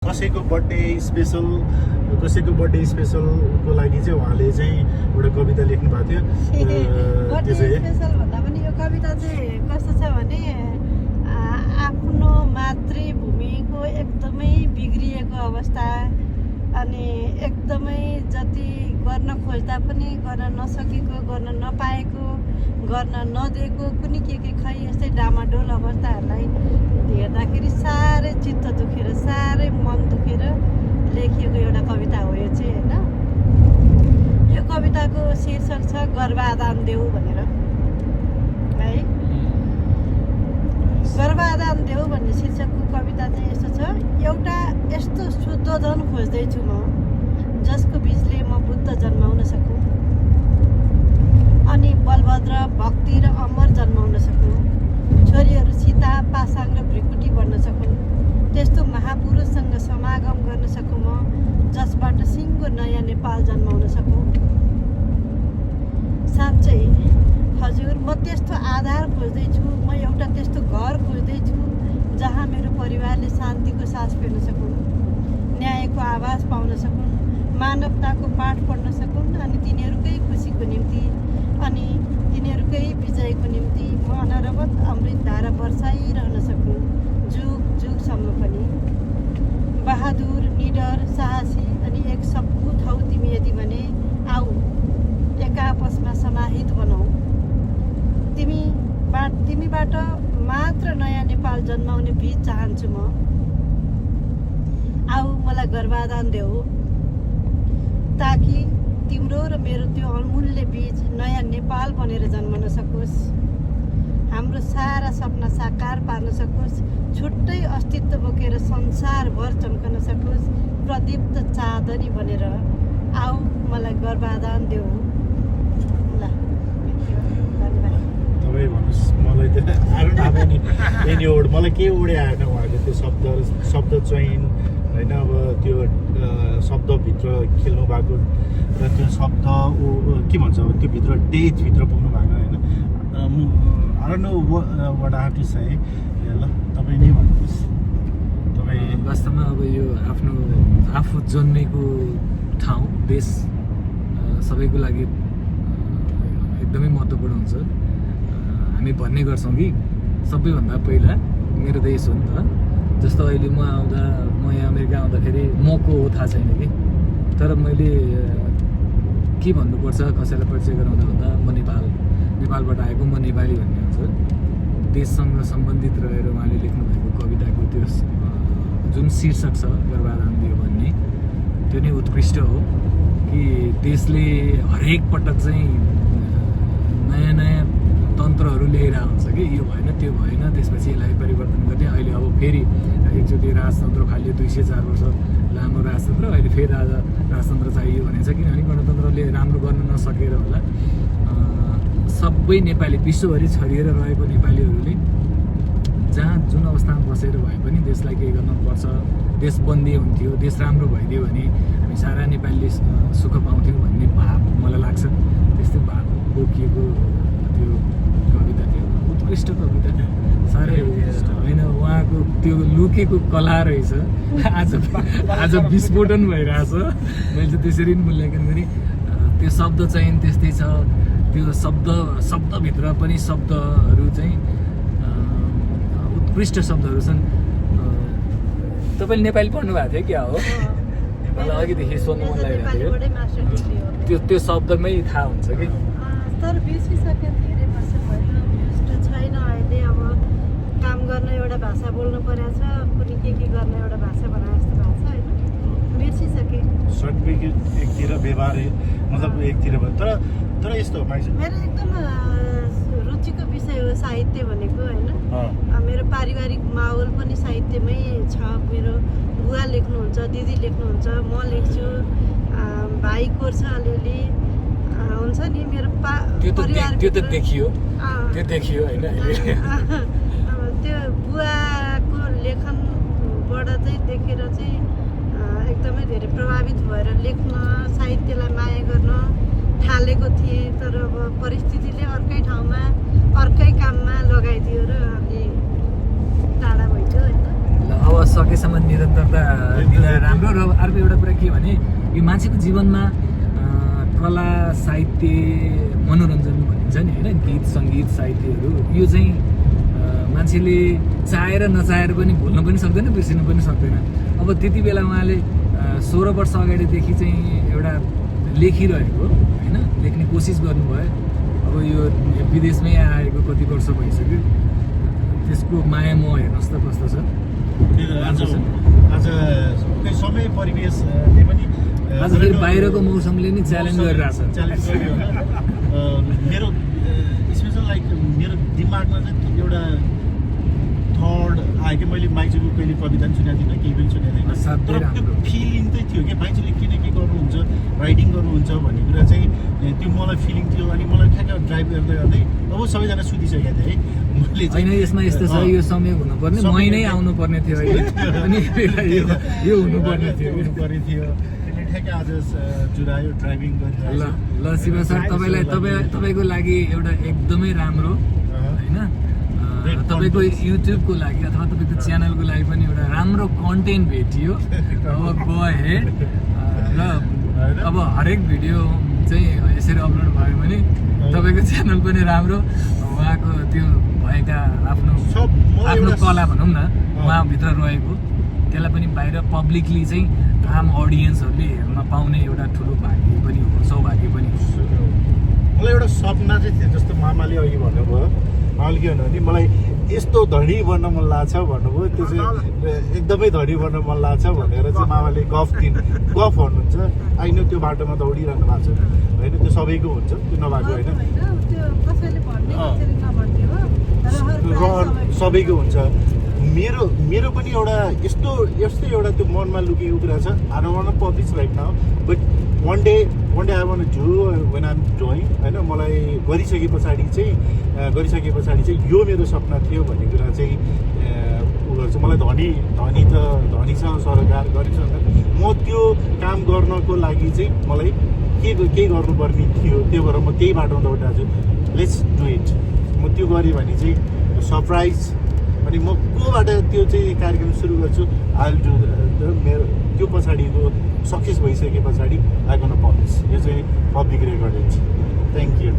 कसैको बर्थडे स्पेसलको लागि चाहिँ उहाँले चाहिँ एउटा कविता लेख्नु भएको थियो। बर्थडे स्पेसल भन्दा पनि यो कविता चाहिँ कस्तो छ भने आफ्नो मातृभूमिको एकदमै बिग्रिएको अवस्था अनि एकदमै जति गर्न खोज्दा पनि गर्न नसकेको, गर्न नपाएको, गर्न नदिएको कुनै के खै यस्तै डामाडोल अवस्थाहरूलाई हेर्दाखेरि साह्रै चित्त दुखेर, साह्रै मन दुखेर लेखिएको एउटा कविता हो यो चाहिँ होइन। यो कविताको शीर्षक छ गर्भाधान देऊ भनेर है। गर्भाधान देऊ भन्ने शीर्षकको कविता चाहिँ यस्तो छ। एउटा यस्तो शुद्धोधन खोज्दैछु म जसको बीजले म बुद्ध जन्माउन सकौँ अनि बलभद्र भक्ति र अमर जन्माउन सकौँ, छोरीहरू सीता पासाङ र भ्रिकुटी बन्न सकुन्, त्यस्तो महापुरुषसँग समागम गर्न सकौँ म जसबाट सिङ्गो नयाँ नेपाल जन्माउन सकौँ। साँच्चै हजुर म त्यस्तो आधार खोज्दैछु, म एउटा त्यस्तो घर खोज्दैछु जहाँ मेरो परिवारले शान्तिको सास फेर्न सकुन्, न्यायको आवाज पाउन सकुन्, मानवताको पाठ पढ्न सकुन् अनि तिनीहरूकै खुसीको निम्ति अनि तिनीहरूकै विजयको निम्ति म अनरवत अमृत धारा बर्साइरहन सकुँ जुग जुगसम्म पनि। बहादुर, निडर, साहसी अनि एक सपूत हौ तिमी यदि भने आऊ एक आपसमा समाहित बनाऊ। तिमीबाट मात्र नयाँ नेपाल जन्माउने बीज चाहन्छु म। आऊ मलाई गर्भाधान देऊ ताकि तिम्रो र मेरो त्यो अमूल्य बीज नयाँ नेपाल बनेर जन्मन सकोस्, हाम्रो सारा सपना साकार पार्न सकोस्, छुट्टै अस्तित्व बोकेर संसारभर चम्कन सकोस्, प्रदीप्त चाँदनी बनेर आऊ मलाई गर्भाधान देऊ। ल तपाईँ भन्नुहोस्, मलाई त आएको नि एनी वर्ड, मलाई केही ओडे आएन उहाँको त्यो शब्द चयन होइन। अब त्यो शब्दभित्र खेल्नु भएको र त्यो शब्द के भन्छ अब त्यो भित्र डेथभित्र पुग्नु भएको होइन। I don't know what I have to say. ल तपाईँ नै भन्नुहोस्। तपाईँ वास्तवमा अब यो आफू जन्मेको ठाउँ देश सबैको लागि एकदमै महत्त्वपूर्ण हुन्छ। हामी भन्ने गर्छौँ कि सबैभन्दा पहिला मेरो देश हो नि त। जस्तो अहिले म यहाँ अमेरिका आउँदाखेरि म को हो थाहा छैन कि, तर मैले के भन्नुपर्छ कसैलाई परिचय गराउँदा भन्दा म नेपालबाट आएको, म नेपाली भन्ने हुन्छ। देशसँग सम्बन्धित रहेर उहाँले लेख्नुभएको कविताको त्यो जुन शीर्षक छ गर्भाधान देऊ भन्ने, त्यो नै उत्कृष्ट हो कि देशले हरेक पटक चाहिँ नयाँ नयाँ तन्त्रहरू ल्याएर आउँछ कि यो भएन त्यो भएन, त्यसपछि यसलाई परिवर्तन गर्ने। अहिले अब फेरि एकचोटि राजतन्त्र खालियो, 204 वर्ष लामो राजतन्त्र, अहिले फेरि राजतन्त्र चाहियो भनेको छ। किनभने गणतन्त्रले राम्रो गर्न नसकेर होला सबै नेपाली विश्वभरि छरिएर रहेको नेपालीहरूले जहाँ जुन अवस्थामा बसेर भए पनि देशलाई केही गर्नुपर्छ, देश बन्दी हुन्थ्यो, देश राम्रो भइदियो भने हामी सारा नेपालीले सुख पाउँथ्यौँ भन्ने भाव मलाई लाग्छ। त्यस्तै भाव बोकिएको त्यो कविता, त्यो उत्कृष्ट कविता साह्रै होइन। उहाँको त्यो लुकेको कला रहेछ, आज विस्फोटन भइरहेछ। मैले चाहिँ त्यसरी नै मूल्याङ्कन गरेँ। त्यो शब्द चयन त्यस्तै छ, त्यो शब्दभित्र पनि शब्दहरू चाहिँ उत्कृष्ट शब्दहरू छन्। तपाईँले नेपाली पढ्नु भएको थियो क्या हो? मलाई अघिदेखि सोध्नु मन लागिरहेको थियो। त्यो शब्दमै थाहा हुन्छ कि। तर बिर्सिसक्यो, धेरै वर्ष भयो, बिर्सिनु छैन। अहिले अब काम गर्न एउटा भाषा बोल्नु परेको छ, कुनै के गर्न एउटा भाषा बनाए जस्तो भएको छ होइन। बिर्सिसकेँ। सर्टिफिकेट एकतिर व्यवहार मतलब एकतिर भयो, तर यस्तो मेरो एकदम रुचिको विषय हो साहित्य भनेको होइन। मेरो पारिवारिक माहौल पनि साहित्यमै छ। मेरो बुवा लेख्नुहुन्छ, दिदी लेख्नुहुन्छ, म लेख्छु, भाइ कोर्छ अलिअलि हुन्छ नि। मेरो त्यो त देखियो होइन। त्यो बुवाको लेखनबाट चाहिँ देखेर चाहिँ एकदमै धेरै प्रभावित भएर लेख्न, साहित्यलाई माया गर्न थालेको थिएँ। तर अब परिस्थितिले अर्कै ठाउँमा अर्कै काममा लगाइदियो र अलि टाढा भइदियो होइन। अब सकेसम्म निरन्तरता दिन अर्को एउटा कुरा के भने यो मान्छेको जीवनमा कला साहित्य मनोरञ्जन भनिन्छ नि होइन, गीत सङ्गीत साहित्यहरू यो चाहिँ मान्छेले चाहेर नचाहेर पनि भुल्न पनि सक्दैन, बिर्सिनु पनि सक्दैन। अब त्यति बेला उहाँले 16 वर्ष अगाडिदेखि चाहिँ एउटा लेखिरहेको होइन, लेख्ने कोसिस गर्नुभयो। अब यो विदेशमै आएको कति वर्ष भइसक्यो, त्यसको माया मोह हेर्नुहोस् त कस्तो छ। आज खै समय परिवेशले पनि आज फेरि बाहिरको मौसमले नि च्यालेन्ज गरिरहेछ। च्यालेन्ज गर्यो होइन। मेरो स्पेसल लाइक मेरो दिमागमा चाहिँ एउटा थर्ड आयो कि मैले माइजूको कहिले कविता पनि सुनेको थिइनँ, केही पनि सुनेको थिइनँ, तर त्यो फिलिङ चाहिँ थियो कि माइजूले किन के गर्नुहुन्छ, राइटिङ गर्नुहुन्छ भन्ने कुरा चाहिँ त्यो मलाई फिलिङ थियो। अनि मलाई ठ्याक्क ड्राइभ गर्दै गर्दै अब सबैजना सुतिसकेका थिएँ है, मैले होइन यसमा यस्तो छ, यो समय हुनुपर्ने महिनै आउनुपर्ने थियो अहिले, अनि यो हुनुपर्ने थियो। त्यसले ठ्याक्कै आज जुरायो ड्राइभिङ ल गरेर। ल शिव सर, तपाईँको लागि एउटा एकदमै राम्रो होइन, तपाईँको युट्युबको लागि अथवा तपाईँको च्यानलको लागि पनि एउटा राम्रो कन्टेन्ट भेटियो। अब गो हेड र अब हरेक भिडियो चाहिँ यसरी अपलोड भयो भने तपाईँको च्यानल पनि राम्रो, उहाँको त्यो भएका आफ्नो कला भनौँ न उहाँभित्र रहेको त्यसलाई पनि बाहिर पब्लिकली चाहिँ आम अडियन्सहरूले हेर्न पाउने एउटा ठुलो भाग्य पनि हो, सौभाग्य पनि हो। मलाई एउटा सपना चाहिँ थियो, जस्तो मामाले अघि भन्नुभयो, उहाँले के भन्नुभयो भने मलाई यस्तो धनी बन्न मन लाग्छ भन्नुभयो, त्यो चाहिँ एकदमै धनी बन्न मन लाग्छ भनेर चाहिँ मामाले गफ भन्नुहुन्छ। आइन त्यो बाटोमा दौडिरहनु भएको छ होइन, त्यो सबैको हुन्छ, त्यो नभएको होइन, सबैको हुन्छ। मेरो पनि एउटा यस्तै एउटा त्यो मनमा लुकेको कुरा छ। I don't want to publish right now, but one day I want to do when I'm doing होइन, मलाई गरिसके पछाडि चाहिँ यो मेरो सपना थियो भन्ने कुरा चाहिँ उ गर्छु। मलाई धनीसँग सरोकार गरिसँग म त्यो काम गर्नको लागि चाहिँ मलाई के गर्नुपर्ने थियो, त्यो भएर म त्यही बाटोमा दौडिरहेको छु। Let's do it. म त्यो गरेँ भने चाहिँ सरप्राइज, अनि म कोबाट त्यो चाहिँ कार्यक्रम सुरु गर्छु, आई विल डु मेरो त्यो पछाडिको सक्सेस भइसके पछाडि आई गोना पब्लिस। यो चाहिँ पब्लिक रेकर्डेड छ। Thank you.